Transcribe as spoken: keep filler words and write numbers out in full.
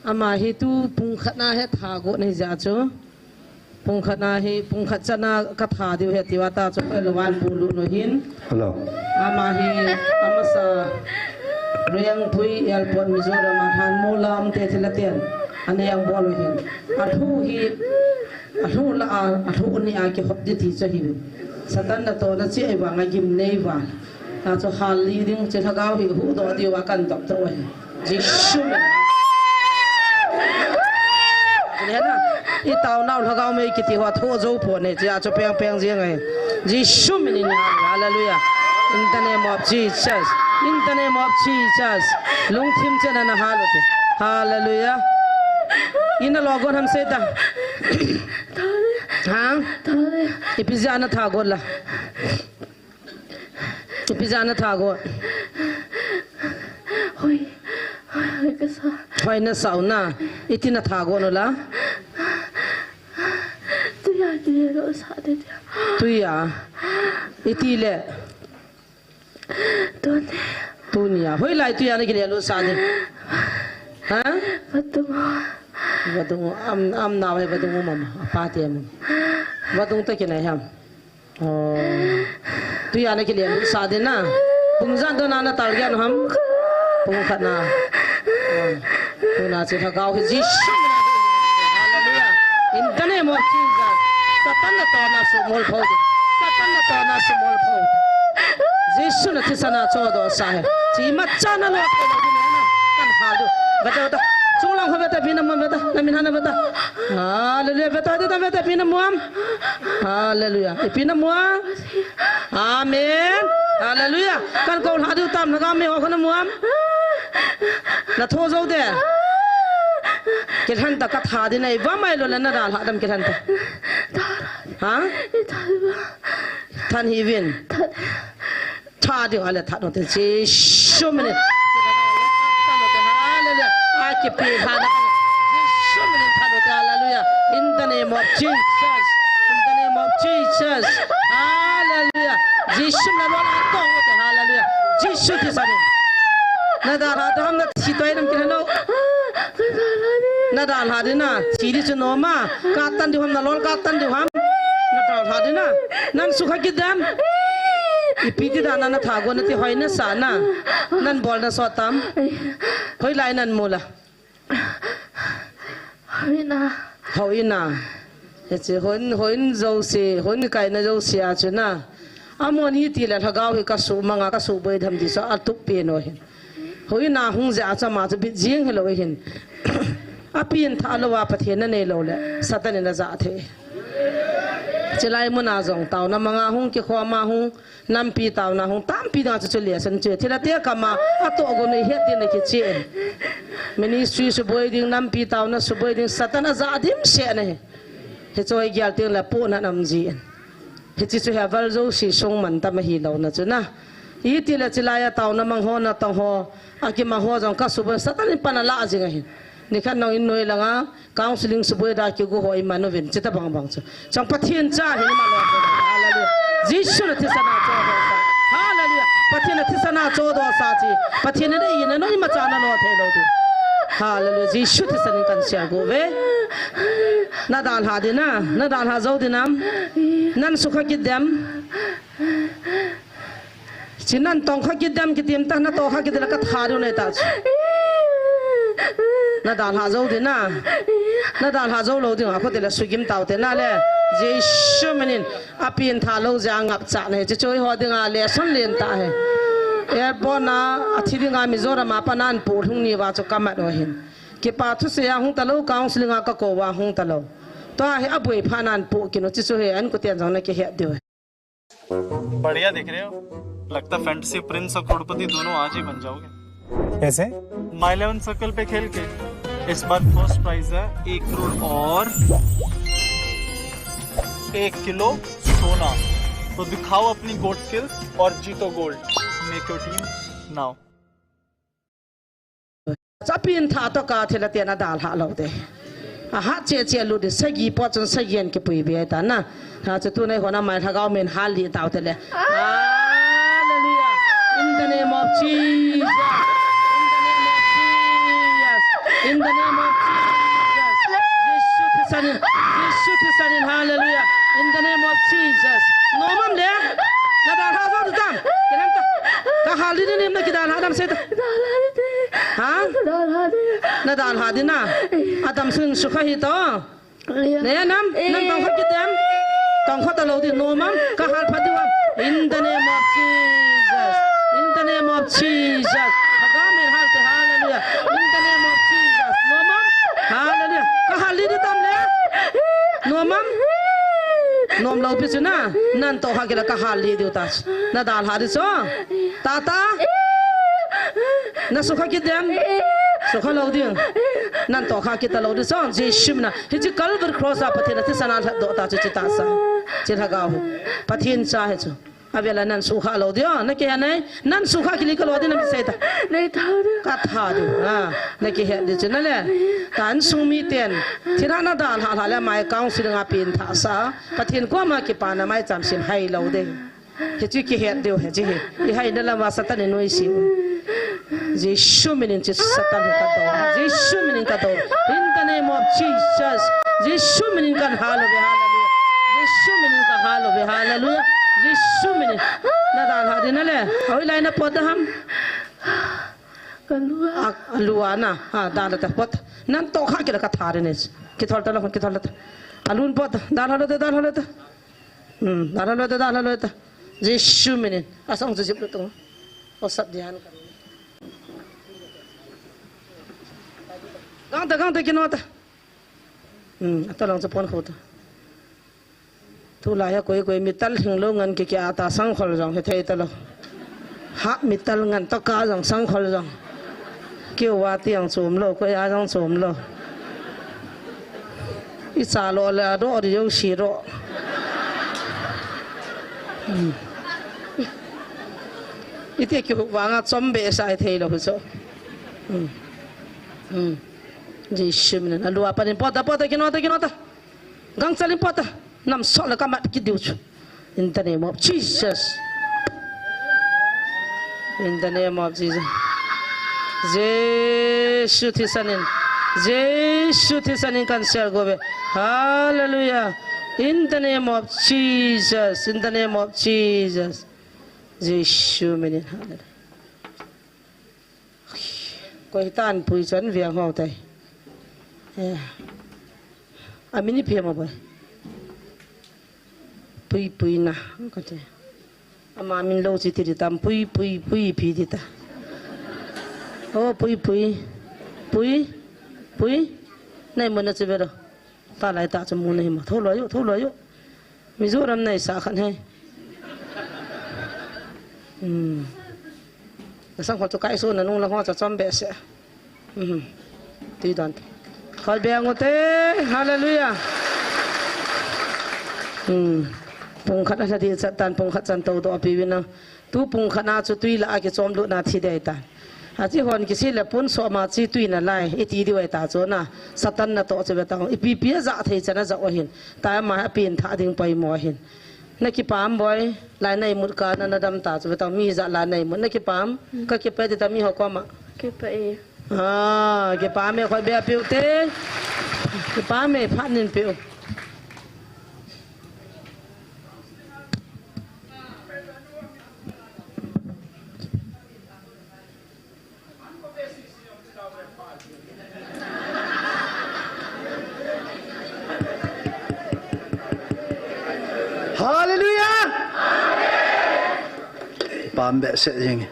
Ama hi tu pung khat na hi tha go nei ja chu. Pung khat na hi, pung khat chana ka tha diu ahi tia ta chu ka lo van pu lu no hin. Hello. Ama hi, amasa Reang Pui Airport Mizoram a han mu lam te thila ten. Ane ang bol hin. A thu hi, a thu la a, a thu ni a ki hop di ti chu hi. Satan na to na chi ai wa nga gim nei wa. A chu hal li ding chi lhagao hi hu do diu a kan dop to ahi. Jesu min. Hena, i tao nau lhagao mei kiti ho tho zo po ne, chia chu peng peng jing ai. Jesu min in, hallelujah. In the name of Jesus. In the name of Jesus. Lungthim chen na hal u te. Hallelujah. Ina lo gon ham se ta. Ha? Ipi ja na tha gon la. Ipi ja na tha gon. Hoi, hoi, hoi ka sa. Hoi na sa u na. Iti na tha gon u la. Tuia, tuia lo sa de tuia. Tuia. Iti le. Tuni. Tunia. Hoilai tuia na kile lo sa de. Ha? Vadung. Vadung am, am na vai vadung mama. Apa te am. Vadung ta kinai ham. Oh. Tuia na kile sa de na. Pung jan do na na tal gyan ham. Pung khat na. Oh. Tuna chi lhagao hi Jesu. Hallelujah. In the name of Jesus. Satan na to na sumol pho. Satan na to na sumol pho. Jesu na thisana cho do sa he. Chi ma cha na lo ke lo na. Kan ha do. Beta beta. Chung lang ho beta bina mo beta. Na min hana beta. Hallelujah. Beta de ta beta bina mo am. Hallelujah. Ipi na mu a? Amen. Hallelujah. Kan ko lha diu tam na ga me ho na mu am. Na tho zo de. Kilhan ta ka tha di nai va mai lo la na da lha dam kilhan ta. Ha? Than hi vin. Tha ding ale tha no te Jesu min. Hallelujah. A kipe tha na. Jesu min tha no te hallelujah. In the name of Jesus. In the name of Jesus. Hallelujah. Jesu min na no te hallelujah. Jesu thisana. Na da ha da ham na thi toi nam kila no. Na da ha di na. Thi di chu no ma. Ka tan di ham na lol ka tan di ham. Na da ha di na. Nan sukha kit dem. Ipi ti dan a na tha go na ti hoi na sa na. Nan bol na so tam. Hoilai nan mu la. Hoi na. Hoi na. Hiche hon, hon jouse, hon kai na jouse a chu na. Amoni ti le lhagao hi ka su manga ka su boi dham di so a tup pe no hin. Hoi na hung ja cha ma cha bit jing hi lo hin. A pin tha lo a Pathen na nei lo le. Satan na ja the. Chilai mun a jong tao na manga hung ki kho ma hung. Nampi tauna hung tampi dang chu chu le san chu. Thila te kama a to go nei het din ki chi. Ministry suboi ding nampi tauna suboi ding Satan a ja dim se na he. He choi gial ting la pu na nam ji. He chi chu he val jo si sung man ta ma hi lo na chu na. I ti la chi la ya tauna mang ho na tang ho. A ki mang ho jong ka suboi Satan in pana la jing a hin. Nikhat nong in noi langa. Counseling suboi da ki gu hoi manu vin, chita bang bang chu. Chang Pathen cha hi ma lo. Hallelujah. Jesu na thisana cho do sa. Hallelujah. Pathen na thisana cho do sa chi. Pathen na dei na no ima cha na lo the lo di. Hallelujah. Jesu thisana kan sia go ve. Na da lha di na. Na da lha jo di nam. Nan sukha kit dem. Chinan tong kha kit dem kit dem ta na to kha kit la ka tha diu nei ta. Na da lha jo di na. Na da lha jo lo di nga ko te la sugim tau te na le. Jesu min in a pin tha lo ja ngap cha nei chi choi ho di nga le son len ta he. Airport na a thi di nga Mizoram a pa nan pu lhung ni wa chu ka mat o hin. Ki pa thu se a hung ta lo counseling a ka ko wa hung ta lo. To a he a boi pha nan pu ki no chi chu he an ko ten jong na ki he diu. बढ़िया दिख रहे हो। लगता है fantasy Prince और करोड़पति दोनों आज ही बन जाओगे। कैसे? माई इलेवन सर्कल पे खेल के। इस बार फर्स्ट प्राइज है एक करोड़ और एक किलो सोना। तो दिखाओ अपनी गोट स्किल्स और जीतो gold. Make your team now. Chapin tha to ka thila te na da lha lo de. A ha che che lu de sagi po chun sagi an ki pui be ta na. Ha chu tu nei hona mai lhagao min hal li tau te le. Hallelujah. In the name of Jesus. In the name of Jesus. Dalha dam sei ta. Ha? Nadalha ding na. Adam sung sukha hita. Ne nam, nam tongkha kit em. Tongkha talou ding, nom am, kahal phat diu am. In the name of Jesus. In the name of Jesus. Hallelujah. In the name of Jesus. Nom am. Hallelujah. Kahal lih ding tam le. Nom am. Nom lou pi chu na. Natongkha kit le kahal lih diu ta. Nadalha ding chu. Tata. Nasukha kit em. Sukha lou ding. Natongkha kit talou ding chu. Jesu mina. Hiche Calvary Cross a Pathen in athisan alhatdoh ta chu, chu tahsa. Chu lhagao hi. Pathen cha hi chu. Avel a nasukha lou ding. Nakihet nai. Nasukha kit le kalou ding, nami sei ta. Nei tha ding. Katha ding. Ha. Nakihet ding chu nale. Tansung miten. Thina nadalha lha le mai council nga pin thasa. Pathen koma kipana maicham sim hai lou ding. Hichu kihet diu hichu hi. Ihaina lama Satan in nuisat. Jesu minin chu Satan hi kadou. Jesu minin kadou. In the name of Jesus. Jesu minin kahalou ve, hallelujah. Jesu minin kahalou ve, hallelujah. Jesu minin. Nadalha ding nale. Hoilai napot ham. Kalua. A, alua na. Ha, dalha ta pot. Natongkha kit le katha ding ne. Kithol talou, kithol talou. Alun pot. Dalha lou te, dalha lou te. Hmm, dalha lou te, dalha lou te. Jesu minin. Asang chu jip lou tung. Osat dian ka. Gangta, gangta kino ta. Hmm, atolang chu pon kho ta. Tulai a koi koi metal hinglou ngan kiki ata sangkhol jong hethei talou. Ha metal ngan toh ka jong sangkhol jong. Keu a tiang chom lou, koi a jong chom lou. Icha lou le ado adi yo si ro. Hmm. Iti kihu vanga chom behseh thei lou hu chu. Hmm. Hmm. Jesu minin. Alua panin pota, pota, kino ta, kino ta. Gangchal in pota. Namsot le kamat kit diu chu. In the name of Jesus. In the name of Jesus. Jesu thisan in. Jesu thisan in cancer go ve. Hallelujah. In the name of Jesus. In the name of Jesus. Jesu minin. Hallelujah. Koi tan pui chan viang ho tai. Eh. Amin ipi ham boi. Pui pui na. Kati. Ama min lou chi ti di tam pui pui pui pi di ta. Oh, pui pui. Pui. Pui. Nai mo na chi ve ro. Talai ta chu mu na hi ma. Tho lo yo, tho lo yo. Mizoram nei sa khan he. Hmm. Nasang ho chu kai su na nung la ho cha chom behseh. Hmm. Ti don. Khol be ngu te. Hallelujah. Hmm. Pung khat a la di chat tan pung khat chan to do pi win na. Tu pung khat na chu tui la a kichom lut na thi dei ta. Achi hon kisi le pun so ma chi tui na lai, iti diu ta chu na. Satan na to chu ve ta. Ipi pi a ja thei chan a ja o hin. Ta ma ha pin tha ding poi mo hin. Na kipam boi, lai nei mut ka na na dam ta chu ve ta. Mi ja la nei mut. Na kipam, ka kipe ti ta mi ho koma. Kipe e. Ah, kipam e khoi be piu te. Kipam e phat nin piu. Hallelujah! Pam behseh jing.